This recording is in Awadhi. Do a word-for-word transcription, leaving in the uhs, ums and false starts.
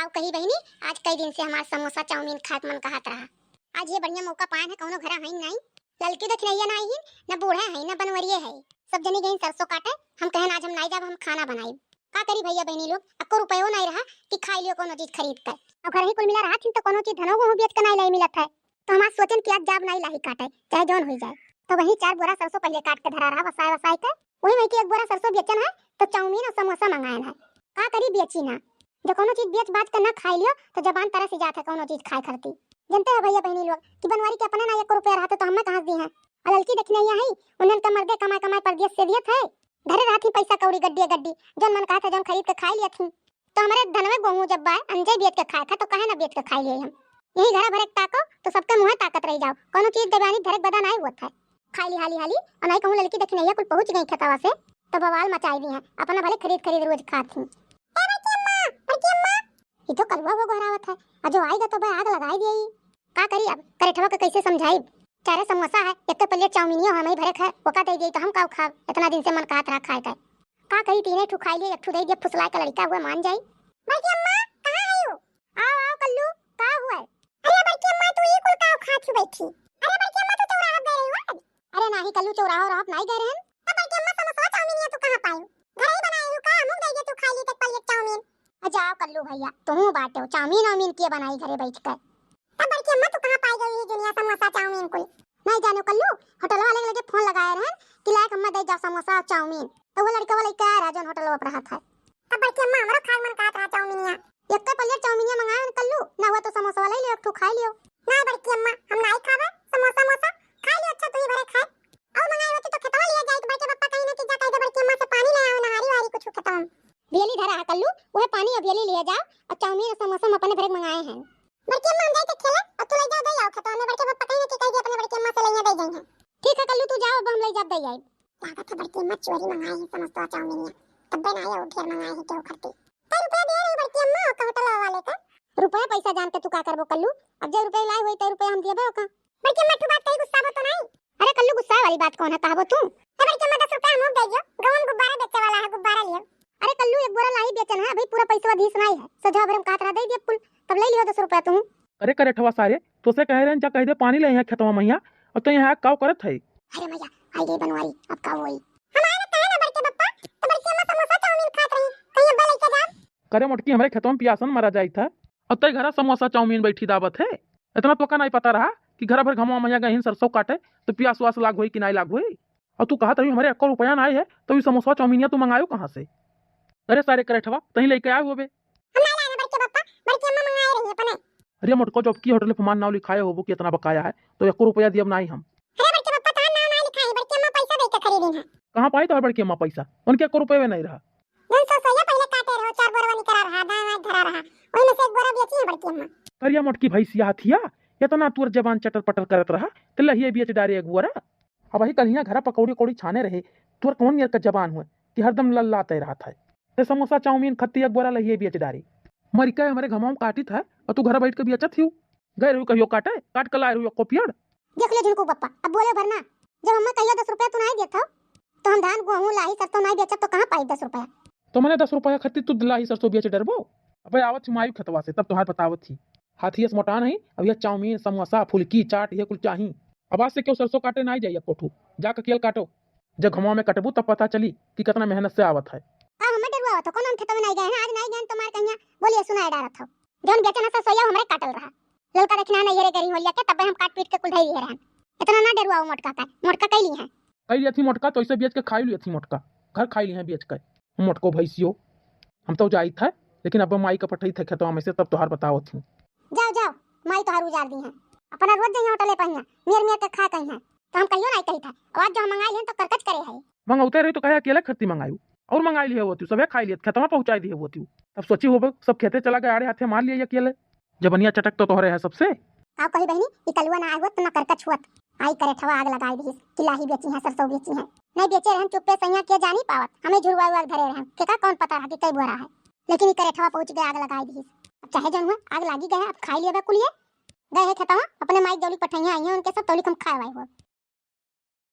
अब कही बहिनी, आज कई दिन से हमार समोसा चाउमीन खाए के मन कहत रहा। आज ये बढ़िया मौका पाए है, कौनो घरा है नहीं, ललकी दखिनैया ना आई, न बूढ़ा है, न बनवरिये है। सब जनी गई सरसों काटे, हम कहन आज हम नाई जाब, हम खाना बनाई। का करी भैया बहिनी लोग, अक्को रुपयो नाई रहा कि खाई लियो कोनो चीज खरीद कर। अब घर ही कुल मिला रहा थिन तो कोनो चीज धनो गेहूं बेच के नाई लाई मिलत है। तो हमार सोचन कि आज जाब नाई लाही काटे, चाहे जौन हुई जाए। तो वही चार बोरा सरसों पहले काट के धरा रहा वसाए वसाए के, वही में के एक बोरा सरसों बेचन है, तो चाउमीन और समोसा मंगाएन है। का करी बेची ना, जो कोनो चीज बेच बाच के ना खाई लियो तो जबान तरस ही जात है कोनो चीज खाए खरती। जनते हो भैया बहिनी लोग कि बनवारी के अपने ना एक रुपया रहते तो हमें कहाँ दी है। और ललकी दखिनैया है, उन्हन के मर्दे कमाए कमाए परदेस से दियत है, धरे रहत ही पैसा कौड़ी गड्डिया गड्डी, जौन मन कहत है जौन खरीद के खाई लियत ही। तो हमरे धनवे गेहूं जब बाय अंजय बेच के खाए था तो काहे ना बेच के खाई लिए हम। यही घरा भरे के ताको तो सबके मुँहे ताकत रही जाओ, कोनो चीज देवानी धरे के बदा नाई होत है। खाई ली हाली हाली, और नाई कहूँ ललकी दखिनैया कुल पहुँच गई खेतवा से, तो बवाल मचाई दी है, अपना भले खरीद खरीद रोज खात ही। ए बड़की अम्मा, बड़की अम्मा, ये तो कलुआ वो गोहरावत है, अजो आएगा तो बे आग लगाई दिए। का करी अब, करेठवा के कैसे समझाई? चारे समोसा है, एक तो प्लेट चाउमीनियो हमें भरे खाए, ओका दे दिए तो हम काऊ खाब, इतना दिन से मन कहत रहा खाए का। का करी, तीने ठू खाई लिए, एक ठू दे दिए, फुसलाए का लड़का हुआ मान जाई। बड़की अम्मा, कहाँ है यू? आओ, आओ कल्लू, का हुआ है? अरे बड़की अम्मा, तू ई कुल काव खात ही बैठी? अरे बड़की अम्मा, तू चौराहा गए रही हो आज? अरे नाही कल्लू, चौराहा रहब नाही गए रहन। तब बड़की अम्मा, समोसा चाउमीन ये तू कहाँ पाई? घर ही बनाए हो का? मुंह दे तू खा ली तक पलियत चाउमीन। आ जाओ कल्लू भैया, तुहूँ बाटे हो, चाउमीन वाउमीन के बनाई घरे बैठ कर? तब बड़की अम्मा, तू कहाँ पाई गई ये दुनिया समोसा चाउमीन कुल? नहीं जाने कल्लू, होटल वाले के लगे फोन लगाए रहन कि लायक अम्मा दे जाओ समोसा और चाउमीन, तो वो लड़का वाला क्या रहा जौन होटल पर रहा था। तब बड़की अम्मा, हमरो खाए मन कहत रहा चाउमीनिया। एक तो प्लेट चाउमीनिया मंगाए हन कल्लू, ना हुआ तो समोसा वाला ही लियो, एक ठो खाई लियो। ना बड़की अम्मा, हम नाई खाबे समोसा, समोसा खाई लियो, अच्छा तू ही भरे खाए। और मंगाए होती तो खेतवा लिया जाए, तो बड़के पप्पा कहीं ना कि जा कह दे बड़की अम्मा से पानी ले आओ, नहारी वारी कुछ खेतवा में। बियली धरा है कल्लू, वह पानी अबियली लिया जाओ, और चाउमीन और समोसा हम अपने भरे मंगाए हैं। बड़की अम्मा, हम जाई तो खेले, और तू ले जाओ, दे आओ खेतवा में, बड़के पप्पा कहीं ना कि कह दे अपने बड़की अम्मा से ले दे जाए हैं। ठीक है कल्लू, तू जाओ, अब हम ले जाब, दे आई। लागत है बड़की अम्मा चोरी मंगाए हैं समोसा चाउमीनिया, तब्बे ना आए, वो ढेर मंगाए हैं, क्यों करती? तो रुपया दे रही बड़की अम्मा, का होटल वाले का? रुपया पैसा जान के तू का करबो कल्लू? अब जब रुपया लाई हुई, तो रुपया हम दिए बे का? बड़की अम्मा, तू बात कही गुस्सा तो नहीं? अरे कल्लू, गुस्सा वाली बात कौन है, कहबो तू? ए बड़की अम्मा, दस रुपया हम दे दियो, गवन गुब्बारा बेचे वाला है, गुब्बारा लियो। अरे कल्लू, एक बोरा लाही बेचन है, अभी पूरा पैसा दीस नहीं है, सजा भरम कहत रहा, दे दिए कुल, तब ले लियो दस रुपया तू। अरे करेठवा सारे, तोसे कहे रहन जा कह दे पानी ले यहाँ खेतवा मैया, और तो यहाँ काव करत है। अरे मैया, आई गई बनवारी, अब का होई? हम आए ना कहे ना बड़के पप्पा, तो बड़की अम्मा समोसा चाउमीन खात रही, कहीं अब्बा लेके जा। करे मोटकी, हमरे खेतवा में पियासन मरा जाई था, और तई घरा समोसा चाउमीन बैठी दावत है। इतना तोका नहीं पता रहा कि घरा भर घमवा मैया गहिन सरसों काटे, तो पियास वास लाग होई कि नहीं लाग होई? और तू कहत रही हमरे एको रुपया ना आए है, तो ये समोसा चाउमीनिया तू मंगायो कहाँ से? अरे सारे करेठवा, तहीं लेके आए हुए बे। हम ना लाए बड़के पप्पा, बड़की अम्मा मंगाए रही अपने। अरे मोटको, जब की होटल में हमार नाव लिखाए होबो कि इतना बकाया है, तो एको रुपया दियब नाई हम। अरे बड़के पप्पा, तोहार नाव ना लिखाई, बड़की अम्मा पैसा दे के खरीदी है। कहाँ पाई तोहर बड़की अम्मा पैसा? उनके एको रुपया नहीं रहा। जौन सरसोइया पहले काटे रहो, चार बोरवा निकरा रहा, दाएं बाएं धरा रहा, वही में से एक बोरा बेची है बड़की अम्मा। करिया मोटकी भैंसिया हथिया, इतना तोर जबान चटर पटर करत रहा, तो लहिए बेच डारे एक बोरा। अब वही कल हियाँ घरा पकौड़ी उकौड़ी छाने रहे, तोर कौन नियर का जबान हुए कि हरदम लल्लाते रहत है। ते समोसा चाउमीन खत्ती एक बोरा लहिए बेच डारी। मरिका हमरे घमवा में काटित है और तू घर बैठ के बेचत हियो। गए रहू कहियो काटे, काट के लाए रहू एको पियड़। देख ले झुनकू पप्पा, अब बोले भर ना। जब हमें कहियो दस रुपया तू नहीं देत हो, तो हम धान गेहूँ लाही सरसों नहीं बेचब तो कहाँ पाई दस रुपया? तो मने दस रुपया खत्ती तू लाही सरसों बेच डरबो? अबे आवत ही मायू खेतवा से, तब तोहार बतावत ही। हाथियस मोटान है, अब यह चाउमीन, समोसा, फुल्की, चाट, ये कुल चाही। अब आज से क्यों सरसों काटे ना जाइए कोठू, जाके केल काटो। जब घमवा में कटबू तब पता चली कि कितना मेहनत से आवत है। अब हमें डरुआवत हो, कौन हम खेतवा में नहीं गए हैं, आज नहीं गए हैं तो मार कहिया बोलिए सुनाए डारत हो। जौन बेचन है सरसोइया हमरे काटल रहा। ललका देखी ना नैहरे गरी होलिया के, तब्बे हम काट पीट के कुल धई दिए रहन। इतना ना डरुआओ मोटका का, मोटका कैली है। कैली अथी मोटका तो इसे बेच के खाई ली अथी मोटका, घर खाई ली है बेच के। मोटको भैंसियो, हम तो जाई था, लेकिन अब माई का पठाई था खेतवा में से, तब तोहार बताओ थी। जाओ, जाओ, माई तोहार उजार दी है। अपना रोज जइया होटले पहिया, मेर मेर के खा कहीं है। तो हम कहियो नहीं कही था, और आज जो हम मंगाई लेन तो करकच करे है। मंगौते रही तो कहे अकेले खरती मंगायू, और मंगाई लिए होती, सबे खाई लिए, खेतवा पहुँचाई दिए होती। तब सोची होबे, सब खेते चला गए, आड़े हाथे मार लिए अकेले। जबनिया चटक तो तोहरे है सबसे। का कही बहिनी, ई कलुआ ना आए हुआ तो ना करकच हुआ। आई करेठवा आग लगाई दिहिस कि लाही बेची है, सरसों बेची है। नहीं बेचे रहन चुप्पे सैया के जानी पावत, हमें झुरवा उरवा धरे रहन, के का कौन पता रहा कि कई बोरा है। लेकिन ई करेठवा पहुँच गए, आग लगाई दिहिस। अब चाहे जौन हुआ, आग लागी गए है, अब खाई लिए बा कुलिए। गए है खेतवा, अपने माई जौलिक पठैया आई है, उनके सब तौलिक हम खाए वाई हो।